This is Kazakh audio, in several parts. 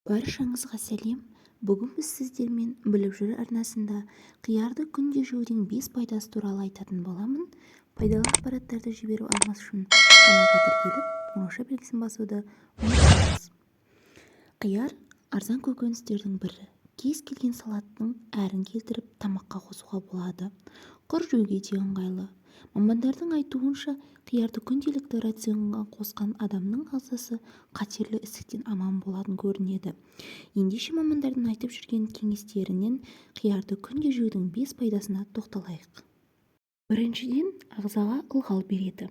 Баршаңызға сәлем! Бүгін біз сіздермен Біліп жүр арнасында қиярды күнде жеудің 5 пайдасы туралы айтатын боламын. Пайдалы ақпараттарды жіберіп алмас үшін каналға тіркеліп, қоңырауша белгісін басуды ұмытпаңыз. Қияр – арзан көкөністердің бірі. Кез келген салаттың нәрін келтіріп, тамаққа қосуға болады. Құр жеуге де ыңғайлы. Мамандардың айтуынша, қиярды күнделікті рационға қосқан адамның ағзасы қатерлі ісіктен аман болатын көрінеді. Ендеше мамандардың айтып жүрген кеңестерінен қиярды күнде жеудің 5 пайдасына тоқталайық. Біріншіден, ағзаға ылғал береді.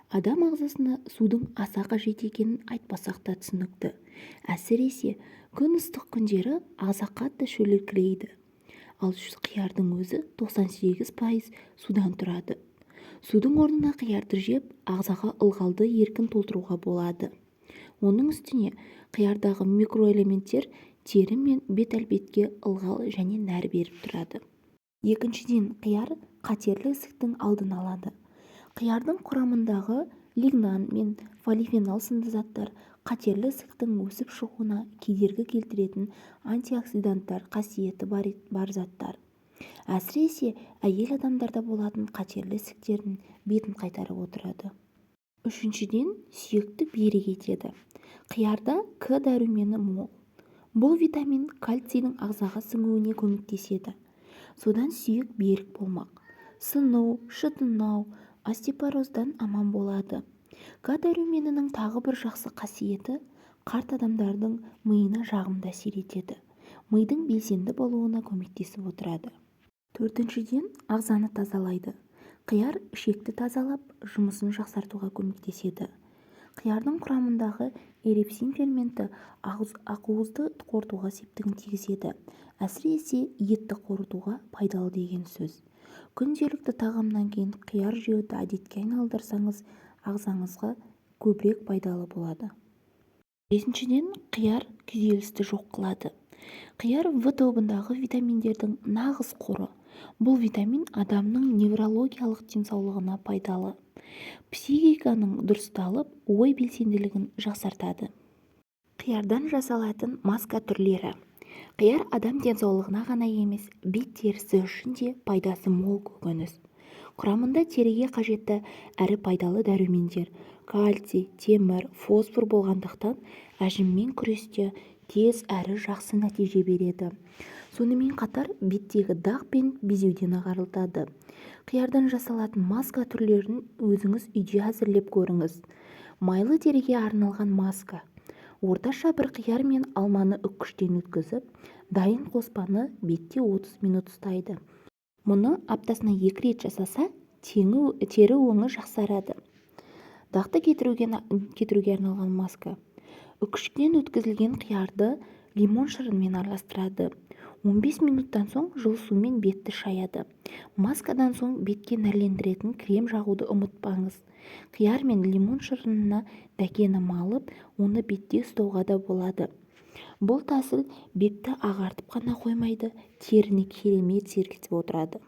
Адам ағзасына судың аса қажет екенін айтпасақ та түсінікті. Әсіресе, күн ыстық күндері ағза қатты шөліркейді. Ал қиярдың өзі 98% судан тұрады. Судың орнына қиярды жеп, ағзаға ылғалды еркін толтыруға болады. Оның үстіне қиярдағы микроэлементтер тері мен бет әлпетке ылғал және нәр беріп тұрады. Екіншіден, қияр қатерлі ісіктің алдын алады. Қиярдың құрамындағы лигнан мен полифенол сынды заттар қатерлі ісіктің өсіп шығуына кедергі келтіретін антиоксиданттар қасиеті бар заттар. Әсіресе, әйел адамдарда болатын қатерлі ісіктердің бетін қайтарып отырады. Үшіншіден, сүйекті берік етеді. Қиярда К дәрумені мол. Бұл витамин кальцийдің ағзаға сіңуіне көмектеседі. Содан сүйек берік болмақ. Сыну, шытынау, остеопороздан аман болады. К дәруменінің тағы бір жақсы қасиеті – қарт адамдардың миына жағымды әсер етеді. Мидың белсенді болуына көмектесіп отырады. Төртіншіден, ағзаны тазалайды. Қияр ішекті тазалап, жұмысын жақсартуға көмектеседі. Қиярдың құрамындағы эрепсин ферменті ақуызды қорытуға септігін тигізеді. Әсіресе, етті қорытуға пайдалы деген сөз. Күнделікті тағамнан кейін қияр жеуді әдетке айналдырсаңыз, ағзаңызға көбірек пайдалы болады. Бесіншіден, қияр күйзелісті жоқ қылады. Қияр – В тобындағы витаминдердің нағыз қоры. Бұл витамин адамның неврологиялық денсаулығына пайдалы. Психиканың дұрысталып, ой белсенділігін жақсартады. Қиярдан жасалатын маска түрлері. Қияр адам денсаулығына ғана емес, бет терісі үшін де пайдасы мол көкөніс. Құрамында теріге қажетті әрі пайдалы дәрумендер, кальций, темір, фосфор болғандықтан, әжіммен күресте тез әрі жақсы нәтиже береді. Сонымен қатар беттегі дақ пен безеуден арылтады. Қиярдан жасалатын маска түрлерін өзіңіз үйде әзірлеп көріңіз. Майлы теріге арналған маска. Орташа бір қияр мен алманы үккіштен өткізіп, дайын қоспаны бетте 30 минут ұстайды. Мұны аптасына 2 рет жасаса, тері өңі жақсарады. Дақты кетіруге арналған маска. Үккіштен өткізілген қиярды лимон шырынымен араластырады. 15 минуттан соң жылы сумен бетті шаяды. Маскадан соң бетке нәрлендіретін крем жағуды ұмытпаңыз. Қияр мен лимон шырынына дәкені малып, оны бетте ұстауға да болады. Бұл тәсіл бетті ағартып қана қоймайды, теріні керемет сергітіп отырады.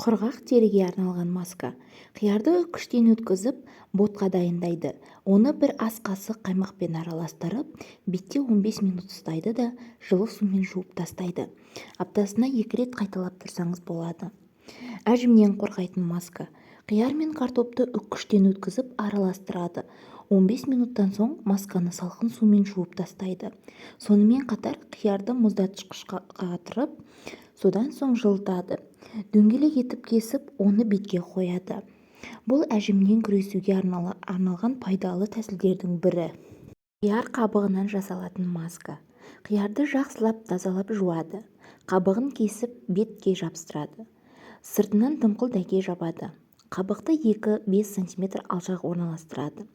Құрғақ теріге арналған маска. Қиярды үккіштен өткізіп, ботқа дайындайды. Оны бір ас қасық қаймақпен араластырып, бетте 15 минут ұстайды да, жылы сумен жуып тастайды. Аптасына 2 рет қайталап тұрсаңыз болады. Әжімнен қорғайтын маска. Қияр мен картопты үккіштен өткізіп, араластырады. 15 минуттан соң масканы салқын сумен жуып тастайды. Сонымен қатар қиярды мұздатқышқа қатырып, содан соң жылытады. Дөңгелек етіп кесіп, оны бетке қояды. Бұл әжімнен күресуге арналған пайдалы тәсілдердің бірі. Қияр қабығынан жасалатын маска. Қиярды жақсылап тазалап жуады. Қабығын кесіп, бетке жабыстырады. Сыртынан дымқыл дәке жабады. Қабықты 2-5 сантиметр алшақ орналастырады.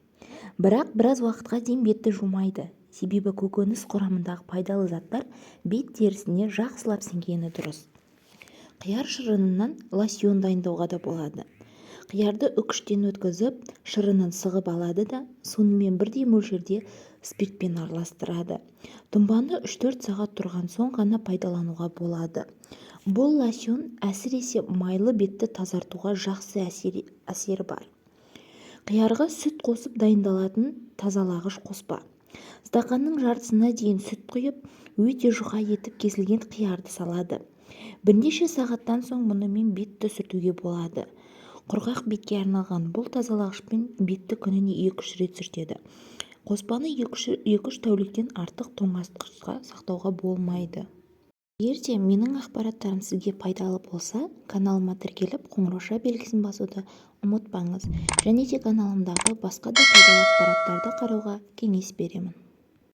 Бірақ біраз уақытқа дейін бетті жумайды. Себебі көкөніс құрамындағы пайдалы заттар бет терісіне жақсылап сіңгені дұрыс. Қияр шырынынан лосьон дайындауға да болады. Қиярды үккіштен өткізіп, шырынын сығып алады да, сонымен бірдей мөлшерде спиртпен араластырады. Тұнбаны 3-4 сағат тұрған соң ғана пайдалануға болады. Бұл лосьон әсіресе майлы бетті тазартуға жақсы әсері бар. Қиярға сүт қосып дайындалатын тазалағыш қоспа. Стақанның жартысына дейін сүт құйып, өте жұқа етіп кесілген қиярды салады. Бірнеше сағаттан соң мұнымен бетті сүртуге болады. Құрғақ бетке арналған бұл тазалағышпен бетті күніне 2-3 рет сүртеді. Қоспаны 2-3 тәуліктен артық тоңазытқышта сақтауға болмайды. Егер де менің ақпараттарым сізге пайдалы болса, каналыма тіркеліп, қоңырауша белгісін басуды ұмытпаңыз. Және де каналымдағы басқа да пайдалы ақпараттарды қарауға кеңес беремін.